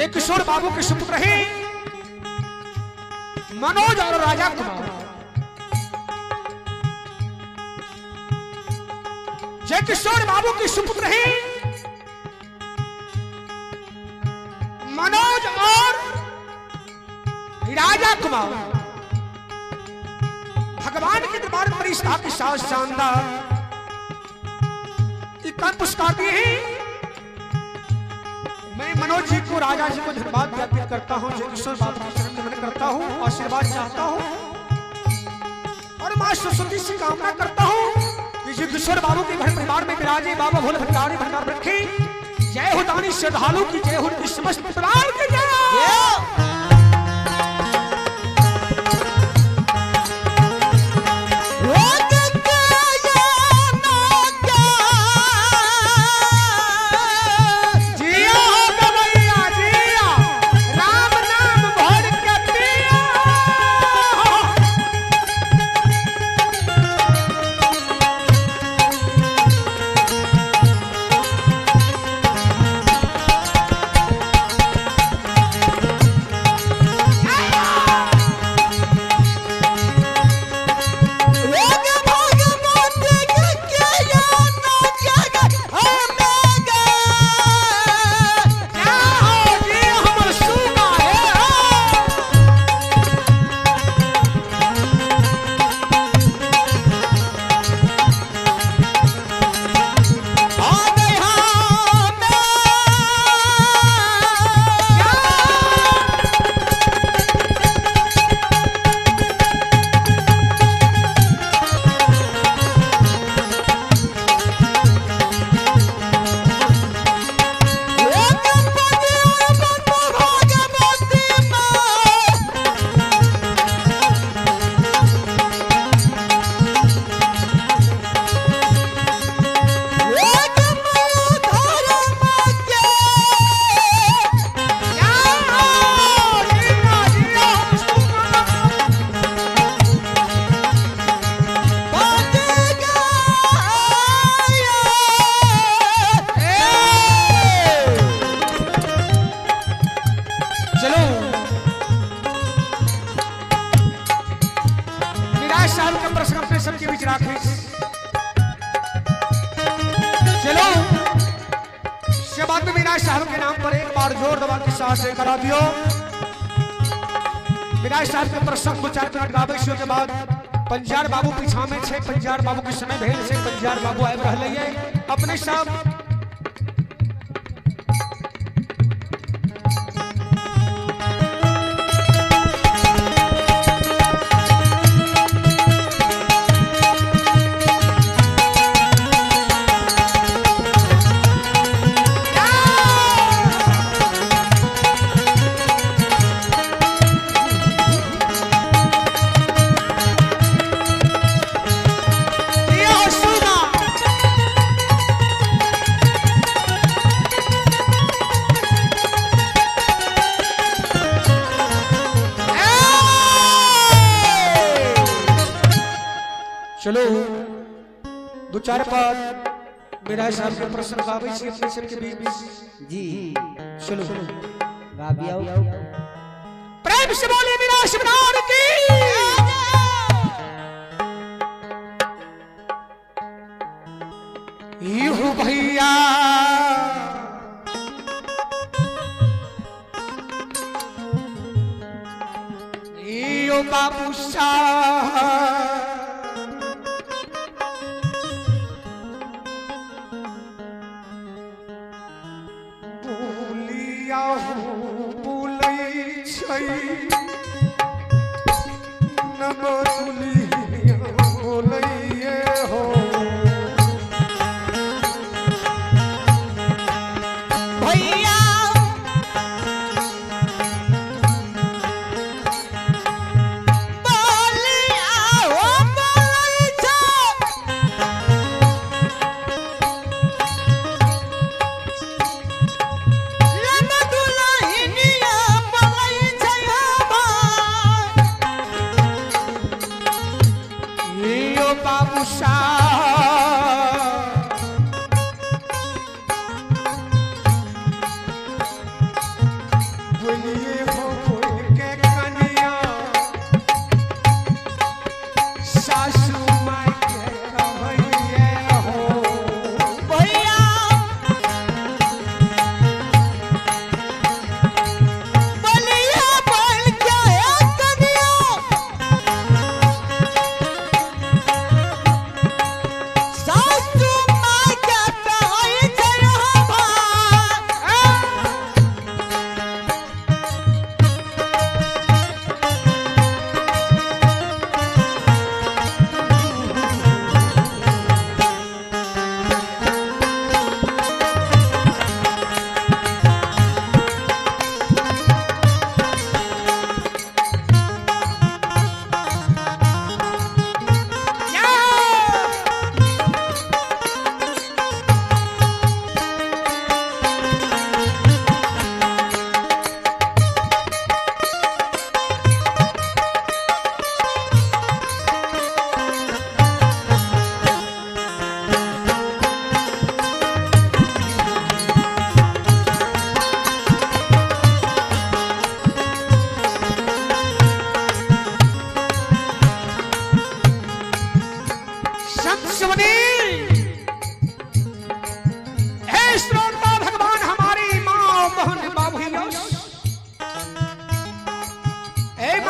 जयकिशोर बाबू के सुपुत्र हैं मनोज और राजा कुमार। जयकिशोर बाबू के सुपुत्र हैं मनोज और राजा कुमार। भगवान के दरबार पर इस के साथ शानदार इतना पुरस्कार दिए हैं। मैं मनोज जी को, राजा जी को धन्यवाद ज्ञापित करता हूं, जयकिशोर बाबू के चरण नमन करता हूं, आशीर्वाद चाहता हूं और मां सरस्वती से कामना करता हूं कि जयकिशोर बाबू के घर परिवार में विराजे बाबा भोले भंडारी भंडार रखे। जय हो दानी श्रद्धालु की जय हो, उनकी समस्त परिवार की जय। करा दियो विराज साहब के प्रसंग दो चार मिनट गाबै के बाद पंजार बाबू पीछा में छे, पंजार बाबू के समय भेल छे, पंजार बाबू आबि रहलै ये अपने सब चलो दो चार पद मेरा साहब के प्रश्न गाबै छी अपने सबके बीच जी। चलो गाबियो प्रेम से बोले मेरा शिवनार की। यूं भैया यो बाबू साहब हो भैया बोलिया हो बोलै छो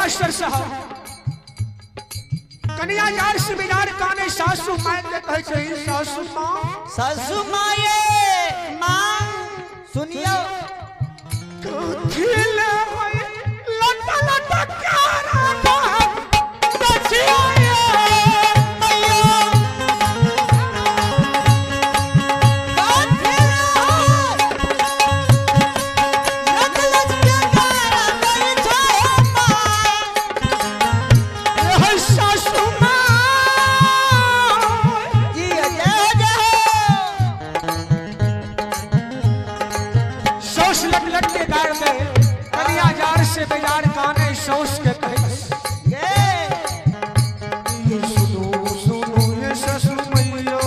मास्टर साहब कनिया यार से बिगाड़ काने सासू माय के कहै छै सासू माँ सासू माये माँ सुनियो कथिल होय लटा लटा कारा बचिया सौस के कहे ये सुनो सुनो ये ससुर मैयो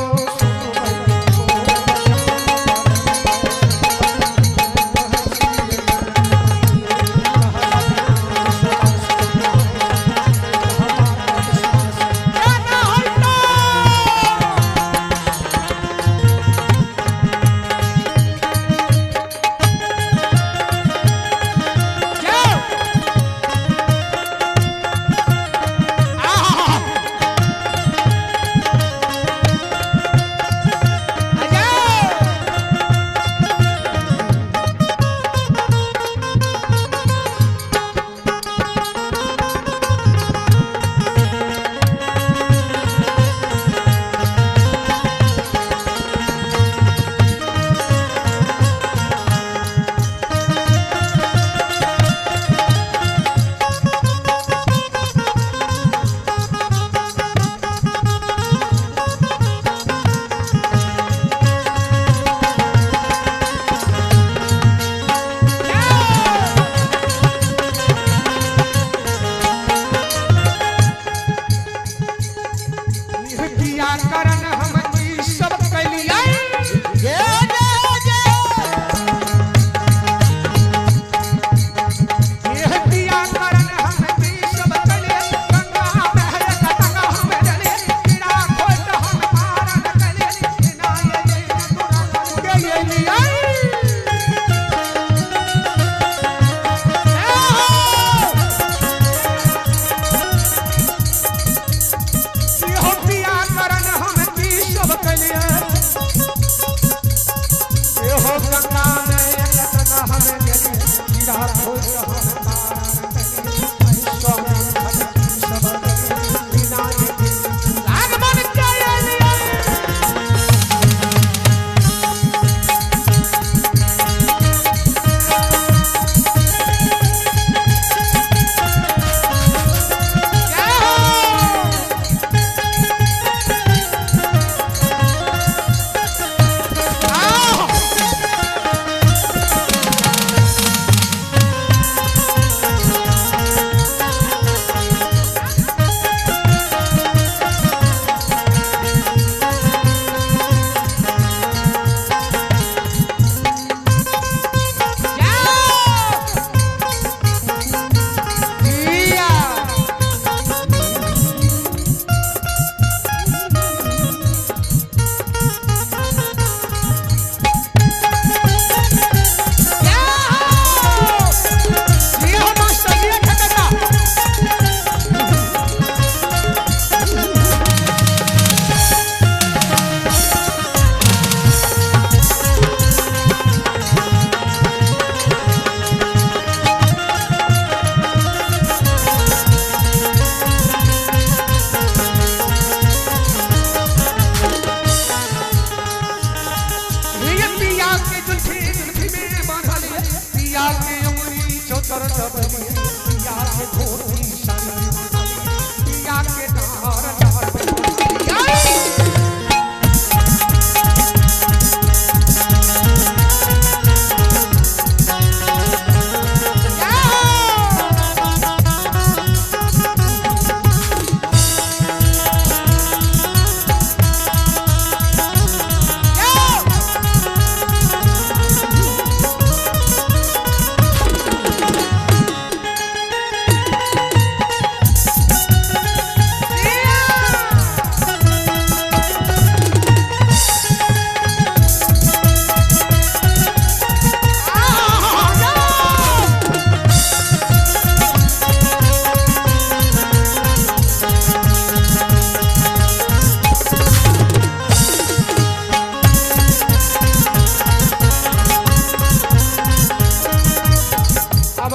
करण हम सब कलिया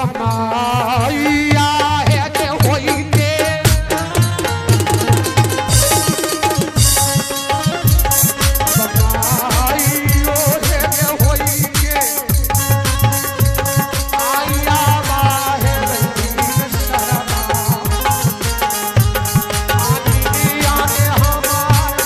अब माइया है के होइते अब माइयो हे के होइते आइया बाहे शर्मा आनिया ने हमार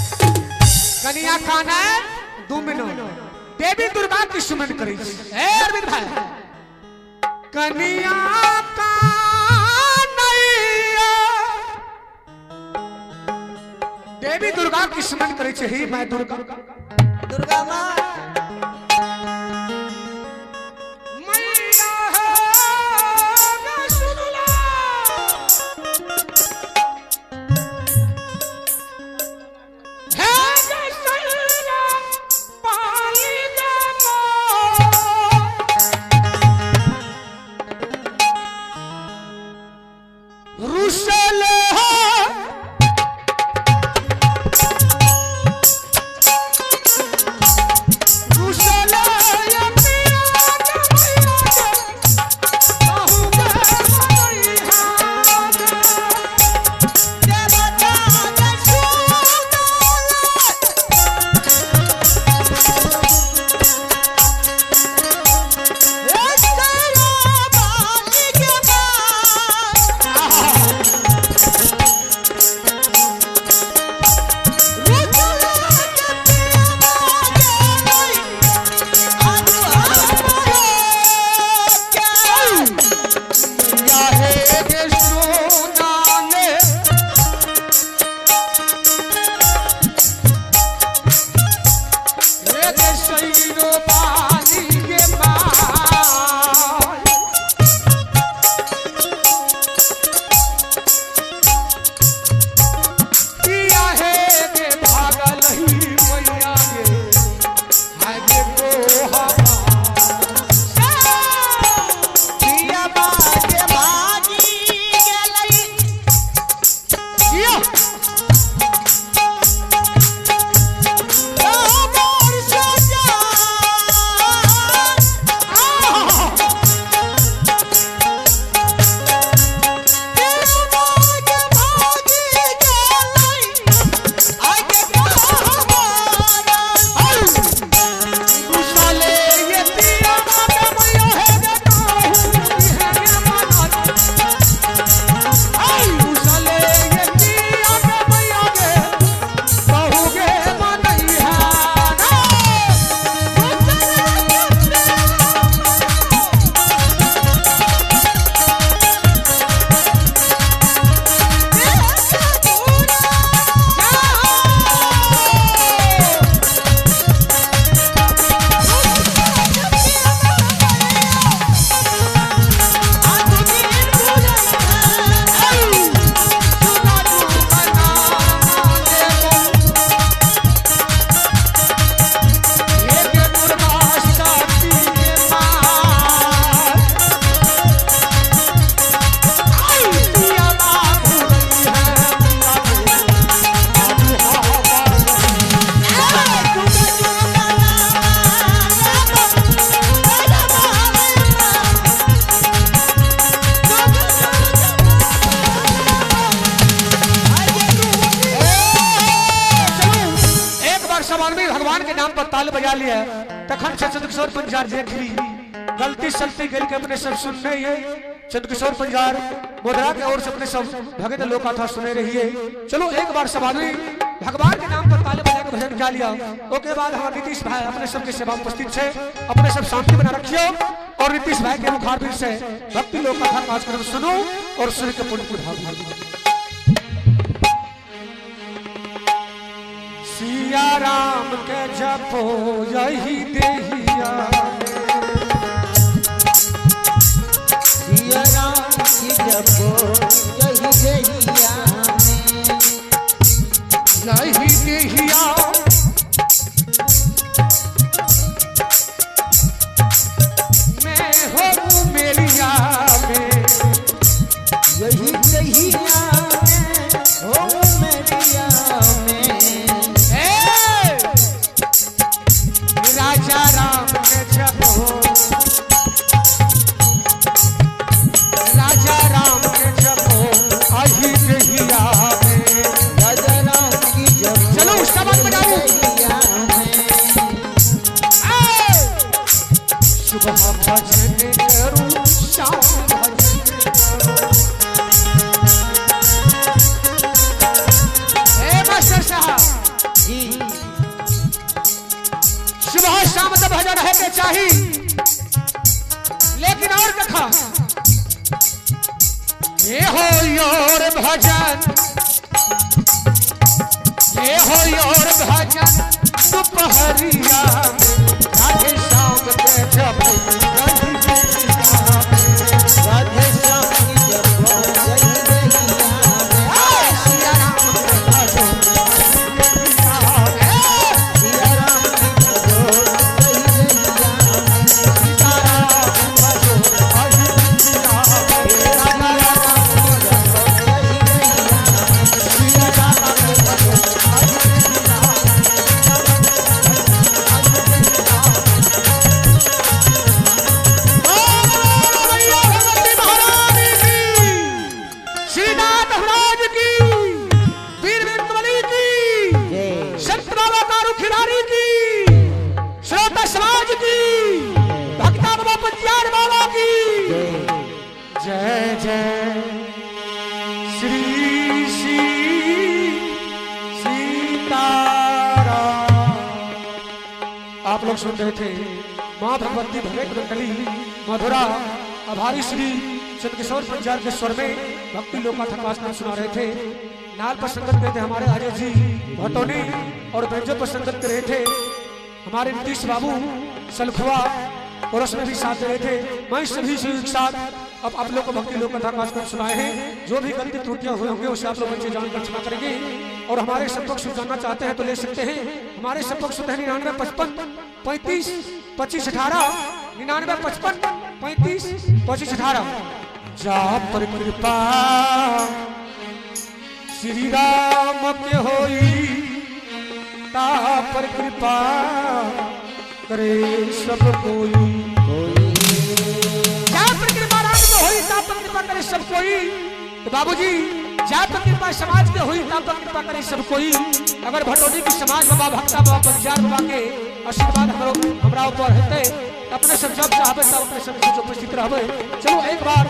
कनिया खाना है 2 मिनट देवी दुर्गा की सुमन करी अरविंद भाई कनिया का देवी दुर्गा की सुमन करी हे मैं दुर्गा दुर्गा माँ मैया है सुनला हे गसला पाली दमो रुसल हो सब आदमी भगवान के नाम पर ताल बजा लिया। तखन से चंद्रकिशोर पंजार देखली गलती सलती गल के अपने सब सुनने है। चंद्रकिशोर पंजार मोदरा के ओर से अपने सब भगत लोकाथा सुने रहिए। चलो एक बार सब आदमी भगवान के नाम पर ताली बजा के भजन गा लिया। ओके बाद हमारे नीतीश भाई अपने सबके सेवा उपस्थित है। अपने सब शांति बना रखियो और नीतीश भाई के मुखारबिंद से भक्ति लोकाथा कार्यक्रम सुनो और सुन के पुण्य प्रभाव। सिया राम के जपो यही देहिया, सिया राम की जपो यही देहिया में, यही देहिया मैं हो मेलिया में, यही देहिया में हो मेलिया में। राजा राम के जपो, राजा राम के जपो आही देहिया में, राजा राम की जपो। चलो शबद बजाओ। सुबह भजन करूं शाम भजन करूं। ए मास्टर साहब जी, सुबह शाम तो भजन है के चाहिए, लेकिन और कथा ये हो your भजन, ये हो your भजन दोपहरिया में, राधे श्याम के जपो यही देहिया में। राधे श्याम की जपो यही देहिया में, सिया राम के भजो यही देहिया में, सिया राम की जपो यही देहिया में, सीता राम भजो यही देहिया में, राजा राम की जपो यही देहिया में, सिया राम के भजो यही देहिया में। श्रीनाथ महाराज की, वीर वेंकटवली की, जय संत बाबा कारू खिलाड़ी की, श्रोता समाज की, भक्ता बाबा पंचार बाबा की जय। जय जय श्री श्री सीताराम। आप लोग सुन रहे थे माँ भगवती भगत मंडली मधुरा आभारी श्री चंद्रकिशोर पंजार के स्वर में भक्ति लोकाथा कार्यक्रम सुना रहे थे। नाल पर संगत कर रहे थे हमारे अजय जी भटोनी और बैंजो पर संगत कर रहे थे हमारे नीतीश बाबू सलखुआ और उसमें भी साथ दे रहे थे। मैं सभी से एक साथ अब आप लोग को भक्ति लोककथा कार्यक्रम सुनाए हैं। जो भी गलती त्रुटियां हुए होंगे उसे आप लोग बच्चे जानकर क्षमा करेंगे। और हमारे संपर्क से जानना चाहते हैं तो ले सकते हैं। हमारे संपर्क से 99 55 35 25 18, 99 55 35 25 18। जा पर कृपा श्री राम के होई, ता पर कृपा करे सब कोई। जा पर कृपा राम के होई, ता पर कृपा करे सब कोई। तो बाबूजी जा पर कृपा समाज के होई, ता पर कृपा करे सब कोई। अगर भटोली की समाज बाबा भक्ता बाबा पंजार बाबा के आशीर्वाद हमरा ऊपर हेतै, अपने सब जब चाहबे तब अपने सब उपस्थित रहबे। चलो एक बार